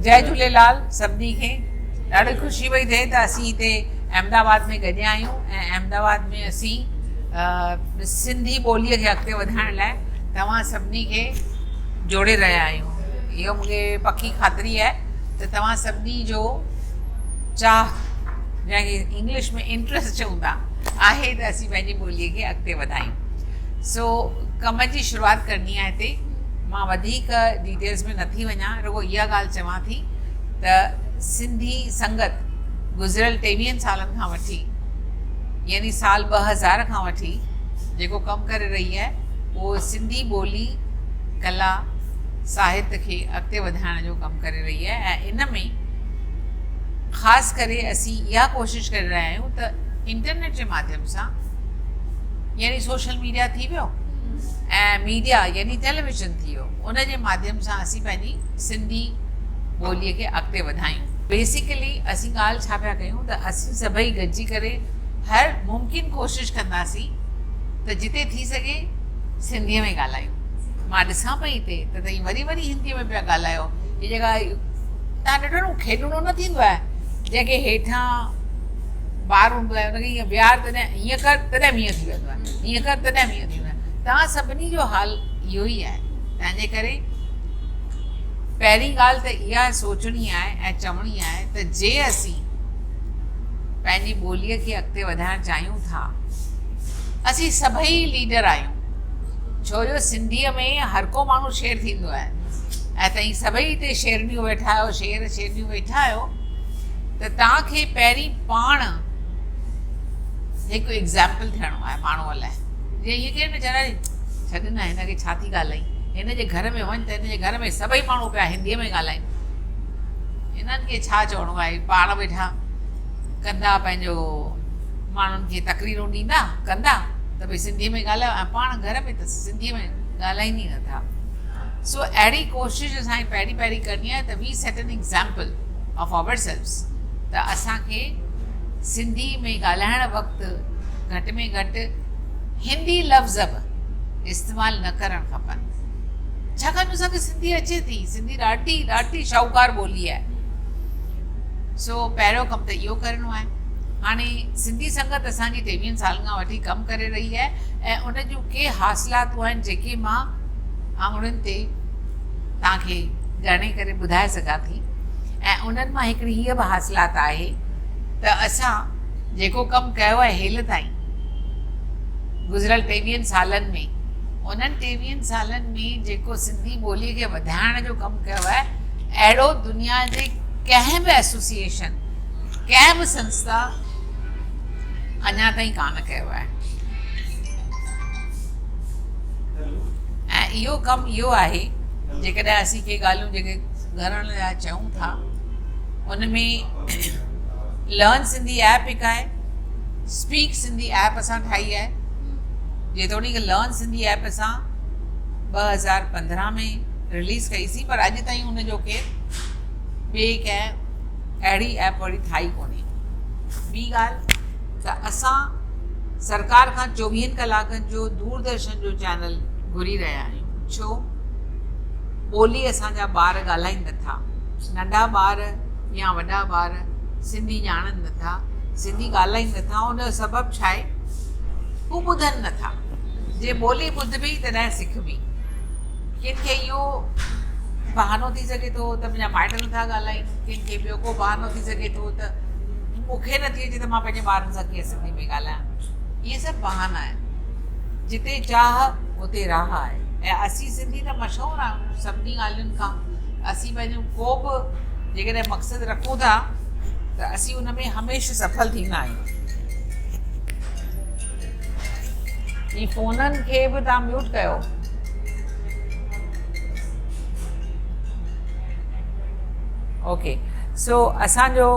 جئي جهوليلال سڀني کي. ڏاڍي خوشي پئي ٿئي ته اسين هتي احمد آباد ۾ گڏيا آهيون ۽ احمد آباد ۾ اسين سنڌي ٻوليء کي اڳتي وڌائڻ لاء توهان سڀني کي جوڙي رهيا آهيون. اهو مون کي پڪي خاطري آهي ته توهان سڀني جو چاهه جنهن کي انگلش ۾ انٽرسٽ چئون ٿا آهي ته اسين پنهنجي ٻوليء کي اڳتي وڌايون. سو ڪم جي شروعات ڪرڻي آهي هتي. مان وڌيڪ ڊيٽيلز ۾ نٿي وڃان، رڳو اها ڳالهه چوان ٿي ته سنڌي سنگت گذريل ٽيويهن سالن کان وٺي يعني سال 2000 کان وٺي جيڪو ڪم ڪري رهي آهي اهو سنڌي ٻولي، ڪلا، ساهت کي اڳتي وڌائڻ جو ڪم ڪري رهي آهي ۽ ان ۾ خاص ڪري اسين اها ڪوشش ڪري رهيا آهيون ته انٽرنيٽ جي ماڌيم سان يعني سوشل ميڊيا ٿي ويو ۽ ميڊيا يعني ٽيليويزن ٿي ويو ان جي ماڌيم سان اسين پنهنجي سنڌي ٻوليء کي اڳتي وڌايون. بيسيڪلي اسين ڳالهه ڇا پيا ڪيون ته اسين سڀئي گڏجي ڪري هر ممڪن ڪوشش ڪنداسين ته جتي ٿي سگهي سنڌيء ۾ ڳالهايون. مان ڏسان پئي هتي ته توهين وري وري هنديء ۾ پيا ڳالهايو. هي جيڪا توهان ڏٺو نه هو کيڏڻو نه ٿيندو آهي جنهن کي هيٺان بار هوندو آهي ان کي ائين ويهار تڏهن هيئن ڪر تڏهن به هيئن ٿي ويندو آهي هيئن ڪر تڏهن به هيئن ٿي ويندو آهي. توهان سڀني جو حال اهو ئي آهي. تنهن جي ڪري پهرين ڳالهه ته اها سوچڻي آهي ۽ چوڻي آهي ته جي اسين پنهنجي ٻوليء کي اڳتي وڌائڻ چاهيون ٿا، اسين سڀئي ليڊر آهيون، ڇو جو سنڌيء ۾ هر ڪو ماڻهو شير ٿيندو آهي ۽ توهين سڀئي هتي شيرنيون ويٺا آهيو، شير شيرنيون ويٺا آهيو ته توهان کي پهرين پاڻ هڪ ايگزامپل ٿيڻو آهي ماڻهوء لاء. جيئن ائين ڪير نه چوندو ڇڏ نه هن کي ڇا ٿي ڳالهائين، هن جي گهر ۾ وڃ ته هن جي گهر ۾ سڀئي ماڻهو پيا هنديء ۾ ڳالهائين، هنن کي ڇا چوڻو آهي، پاڻ ويٺا ڪندا پنهنجو ماڻهن کي تقريرون ڏيندا ڪندا ته ڀئي سنڌيء ۾ ڳالهايو ۽ پاڻ گهر ۾ ته سنڌيء ۾ ڳالهائين ئي نٿا. سو اهڙي ڪوشش اسان کي پهرين پهرين ڪرڻي آهي ته we set an example of our selves ته اسان کي سنڌي ۾ ڳالهائڻ وقت گهٽ ۾ گهٽ هندي لفظ به استعمال نه ڪرڻ کپن ڇاڪاڻ جو اسان کي سنڌي اچي ٿي، سنڌي ڏاڍي ڏاڍي شاهوڪار ٻولي آهي. سو پهريون ڪم ته اهو ڪرڻو آهي. هاڻي سنڌي سنگت اسان جي ٽيويهن سالن کان وٺي ڪم ڪري رهي آهي ۽ ان جون ڪي حاصلاتون آهن جيڪي مان آڱرين تي توهان کي ڳڻي ڪري ٻڌائي سگهان ٿي ۽ انهن مان هڪڙي هيء به حاصلات آهي ته اسان جيڪو ڪم ڪيو آهي هيل تائين گذريل ٽيويهن سالن ۾ انهن ٽيويهن سالن ۾ جيڪو سنڌي ٻوليء کي وڌائڻ جو ڪم ڪيو آهي اهڙو دنيا جي ڪنهن به ايسوسيئيشن ڪنهن به سنسٿا اڃا تائين ڪانه ڪيو آهي ۽ اهو ڪم اهو آهي جيڪڏهن اسين ڪي ڳالهيون جيڪي گهرڻ لاء چئون ٿا ان ۾ لرن سنڌي ايپ هڪ آهي، اسپيڪ سنڌي ايپ اسان ٺاهي آهي، جيتوڻيڪ لرن سنڌي ايپ اسان 2015 ۾ رليز ڪئي سين پر اڄ تائين ان جو ڪير ٻئي ڪنهن اهڙي ايپ وري ٺاهي ڪونهي. ٻي ڳالهه ته اسان سرڪار کان چوويهن ڪلاڪن جو دوردرشن جو چينل گهري رهيا آهيون، ڇو ٻولي اسان جا ٻار ڳالهائين نٿا، ننڍا ٻار يا وڏا ٻار سنڌي ڄاڻن نٿا، سنڌي ڳالهائين نٿا، ان جو سبب ڇا آهي؟ هو ٻڌن نٿا. جي ٻولي ٻڌبي تڏهن سکبي. ڪن کي اهو بهانو ٿي سگهي ٿو ته منهنجا مائٽ نٿا ڳالهائين، ڪن کي ٻيو ڪو بهانو ٿي سگهي ٿو ته مون کي نٿي اچي ته مان پنهنجي ٻارن سان ڪيئن سنڌي ۾ ڳالهايان. اهي سڀ بهانا آهن. جتي چاهه اتي راهه آهي ۽ اسين سنڌي ته مشهور آهيون سڀني ڳالهين کان. اسين پنهنجو ڪو به جيڪڏهن مقصد رکون ٿا ته اسين ان ۾ هميشه سڦل ٿيندا آهيون. هي فونن کي به توهان ميوٽ ڪيو. اوڪي سو اسان جو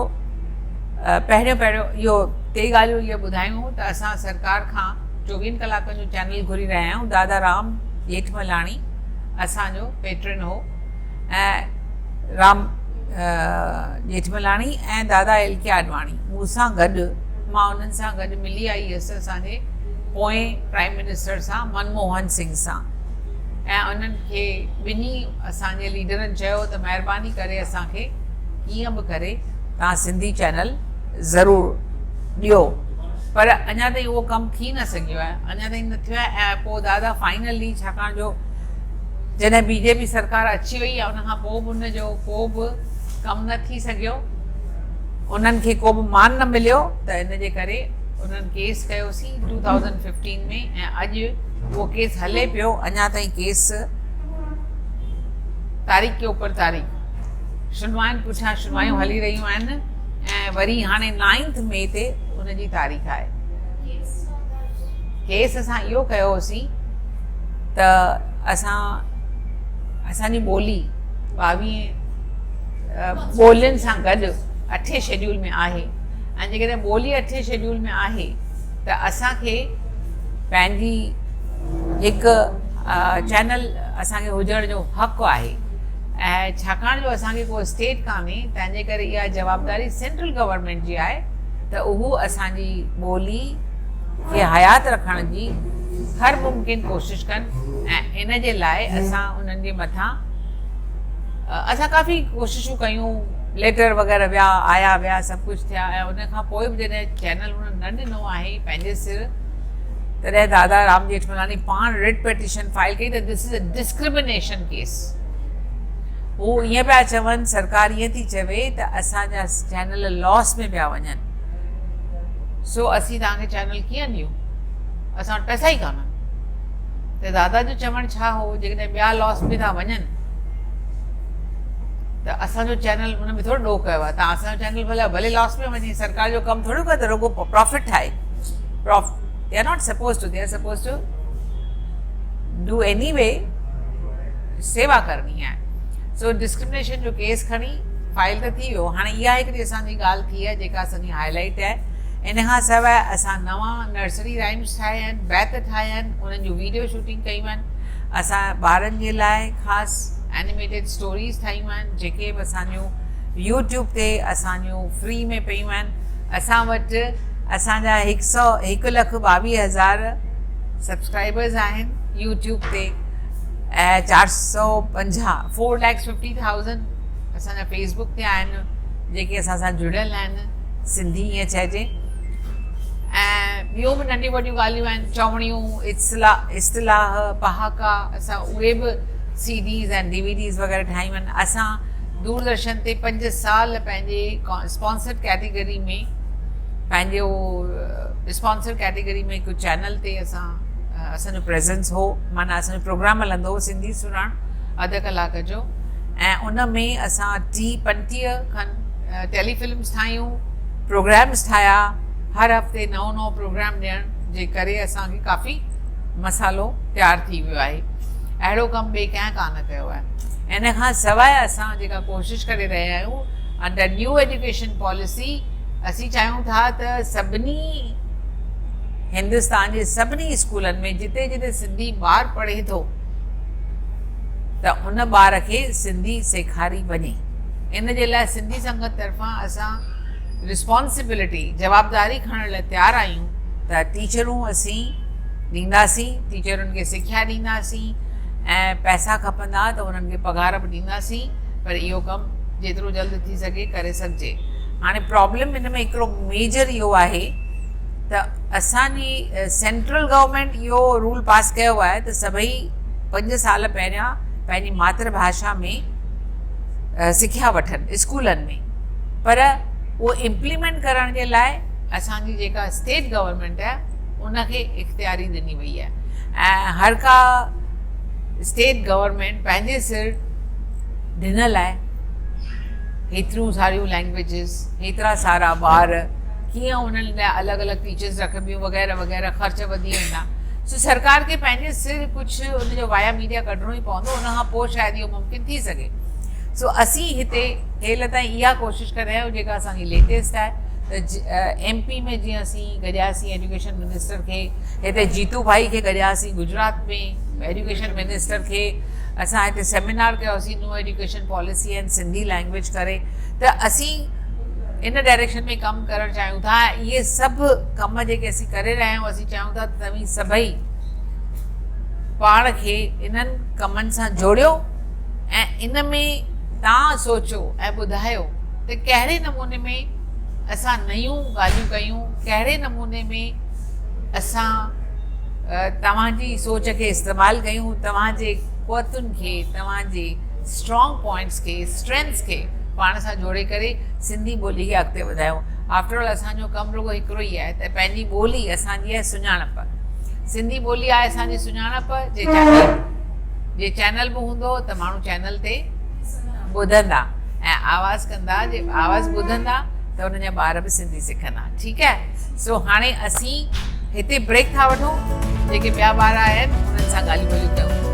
پهريون پهريون اهو ٽي ڳالهيون اهي ٻڌايون ته اسان سرڪار کان چوويهن ڪلاڪن جو چينل گهري رهيا آهيون. دادا رام ڄيٺملاڻي اسان جو پيٽرن هو ۽ رام ڄيٺملاڻي ۽ دادا ايل ڪي آڏواڻي مون سان گڏ مان انهن سان گڏ ملي آئي هيس اسان جي پوئين پرائم منسٽر سان منموهن سنگهه سان. ۽ انهن کي ٻنهي اسان جي ليڊرن چيو ته مهرباني ڪري اسان کي ڪيئن به ڪري توهان سنڌي چينل ضرور ڏيو پر اڃا تائين اهو ڪم ٿي نه سگهيو آهي اڃا تائين نه ٿيو آهي ۽ پوء دادا فائنلي ڇاڪاڻ جو جڏهن بي جي پي سرڪار اچي وئي ان کان پوء به ان جو ڪو به ڪم نه ٿي سگهيو انهن کي ڪو به مان نه مليو ته ان جي ڪري انهن ڪيس ڪيوسين 2015 ۾ ۽ اڄ اهو ڪيس هلي پيو اڃا تائين ڪيس تاريخ ڪي اوپر تاريخ شنوائن پٺيان شنوايون هلي رهيون آهن ۽ وري هاڻي نائنٿ مي تي ان جي تاريخ آهي. ڪيس اسان اهو ڪيو هوسين ته اسان اسان جي ٻولي ٻاويهه ٻولين سان گڏ اٺين شيڊيول ۾ آهي ۽ جيڪڏهن ٻولي اٺين شيڊيول ۾ آهي ته اسان کي پنهنجي هڪ چينل اسان کي هجڻ جو حق آهي ۽ ڇاڪاڻ جو اسان کي ڪو اسٽيٽ ڪانهي تنهن جي ڪري اها جوابداري سينٽرل گورنمينٽ جي آهي ته اهو اسان جي ٻولي کي حيات رکڻ جي هر ممڪن ڪوشش ڪن ۽ ان جي لاء اسان انهن جي مٿان اسان ڪافي ڪوششون ڪيون ليٽر وغيره ويا آيا ويا سڀ ڪجهه ٿيا ۽ ان کان پوء به جڏهن چينل انهن نه ڏنو آهي پنهنجي سر تڏهن دادا رام ڄيٺملاڻي پاڻ رٽ پٽيشن فائل ڪئي ته this is a discrimination case هو ائين پيا چون سرڪار ائين ٿي چوي ته اسان جا چينل لاس ۾ پيا وڃن سو اسين توهان کي چينل ڪيئن ڏيون اسان وٽ پئسا ئي ڪانهن ته دادا جو چوڻ ڇا هو جيڪڏهن ٻيا لاس ۾ ٿا وڃن ته اسان جو چينل ان ۾ ٿورو ڏوهه ڪيو آهي ته اسان جو چينل ڀلا ڀلي لاس ۾ وڃي سرڪار جو ڪم ٿورو ڪري ته رڳو پرافٽ ٺاهي prof they are not suppose to they are suppose to do anyway سيوا ڪرڻي آهي سو ڊسڪرمنيشن جو ڪيس کڻي فائل ته ٿي ويو هاڻي اها هڪڙي اسان جي ڳالهه ٿي آهي جيڪا اسان جي هاء لائيٽ آهي ان کان سواء اسان نوان نرسري رائمس ٺاهيا آهن بيت ٺاهيا آهن انهن جون ويڊيو شوٽنگ ڪيون آهن اسان ٻارن جي لاء خاص اينيميٽيڊ اسٽوريز ٺاهيون آهن جيڪي به اسان جون يوٽيوب تي اسان جون فري ۾ پيون آهن اسان وٽ اسان جا هڪ سو هڪ لک ٻاويهه هزار سبسڪرائبرز آهن يوٽيوب تي ۽ چار سو پنجاهه فور ليڪس ففٽي ٿائوزنڊ اسان جا فيس بڪ تي آهن جيڪي اسان سان جڙيل آهن سنڌي ائين چئجي ۽ ٻيون به ننڍيون وڏيون ڳالهيون آهن چوڻيون اصطلاح اصطلاح پهاڪا اسان اهي به سي ڊيز ۽ ڊي وي ڊيز وغيره ٺاهيون آهن اسان دوردرشن تي پنج سال پنهنجي اسپانسرڊ ڪيٽيگري ۾ پنهنجو اسپانسر ڪيٽيگري ۾ هڪ چينل تي اسان اسان جو پريزنس هو معنيٰ اسان جو پروگرام هلندو هو سنڌي سراڻ اڌ ڪلاڪ جو ۽ ان ۾ اسان ٽي پنٽيهه کن ٽيلي فلمس ٺاهيون پروگرامس ٺاهيا هر هفتي نئون نئون پروگرام ڏيڻ جي ڪري اسان کي ڪافي مسالو تيار ٿي ويو آهي اهڙو ڪم ٻئي ڪنهن ڪانه ڪيو آهي ان کان سواء اسان جيڪا ڪوشش ڪري رهيا آهيون انڊر نيو ايجوڪيشن پاليسي اسين چاهيون ٿا ته سڀني هندستان جي سڀني اسڪولن ۾ جتي جتي سنڌي ٻار پڙهي ٿو ته ان ٻار کي سنڌي سيکاري وڃي ان جي لاء سنڌي سنگت طرفان اسان رسپانسبلٽي جوابداري کڻڻ لاء تيار آهيون ته ٽيچرون اسين ڏينداسين ٽيچرن کي سکيا ڏينداسين ۽ پئسا کپندا ته انهن کي پگهار به ڏينداسين پر اهو ڪم جيترو جلد ٿي سگهي ڪري سگهجي هاڻي پرابلم ان ۾ هڪڙو ميجر اهو آهي ته اسان جي سينٽرل گورنمينٽ اهو رول پاس ڪيو آهي ته سڀئي پنج سال پهريان پنهنجي ماتر ڀاشا ۾ سکيا وٺن اسڪولن ۾ پر اهو امپليمينٽ ڪرڻ جي لاء اسان جي جيڪا اسٽيٽ گورنمينٽ آهي ان کي اختياري ڏني وئي آهي ۽ هر ڪا اسٽيٽ گورنمينٽ پنهنجي سر ڏنل آهي هيتريون ساريون لينگويجز هيترا سارا ٻار ڪيئن انهن لاء الڳ الڳ ٽيچرز رکبيون وغيره وغيره خرچ وڌي ويندا سو سرڪار کي پنهنجي سر ڪجهه ان جو وايا ميڊيا ڪڍڻو ئي پوندو ان کان پوء شايد اهو ممڪن ٿي سگهي سو اسين هتي هيل تائين اها ڪوشش ڪري رهيا آهيون جيڪا اسان جي ليٽيسٽ آهي ته ايم پي ۾ جيئن اسين گڏياسين ايجوڪيشن منسٽر کي هتي جيتو ڀائي کي گڏياسين گجرات ۾ ايجوڪيشن منسٽر کي اسان هتي سيمينار ڪيوسين new education policy and Sindhi language ڪري ته اسين ان ڊائريڪشن ۾ ڪم ڪرڻ چاهيون ٿا ۽ اهي سڀ ڪم جيڪي اسين ڪري رهيا آهيون اسين چاهيون ٿا ته توهين سڀئي پاڻ کي انهن ڪمن سان جوڙيو ۽ ان ۾ توهان سوچو ۽ ٻڌايو ته ڪهڙي نموني ۾ اسان نيون ڳالهيون ڪيون، ڪهڙي نموني ۾ اسان توهان جي سوچ کي استعمال ڪيون، توهان جي قوتن کي، توهان جي اسٽرانگ پوائنٽس کي، اسٽرينٿس کي پاڻ سان جوڙي ڪري سنڌي ٻولي کي اڳتي وڌايون. آفٽر آل اسان جو ڪم رڳو هڪڙو ئي آهي ته پنهنجي ٻولي اسان جي آهي سڃاڻپ. سنڌي ٻولي آهي اسان جي سڃاڻپ، جي چينل جي چينل به هوندو ته ماڻهو چينل تي ٻڌندا ۽ آواز ڪندا، جي آواز ٻڌندا ته انهن جا ٻار به سنڌي سکندا. ٺيڪ آهي، سو هاڻي اسين هتي بريڪ ٿا وٺون، جيڪي ٻيا ٻار آيا آهن انهن سان ڳالهيون ٻولهيون ڪيون.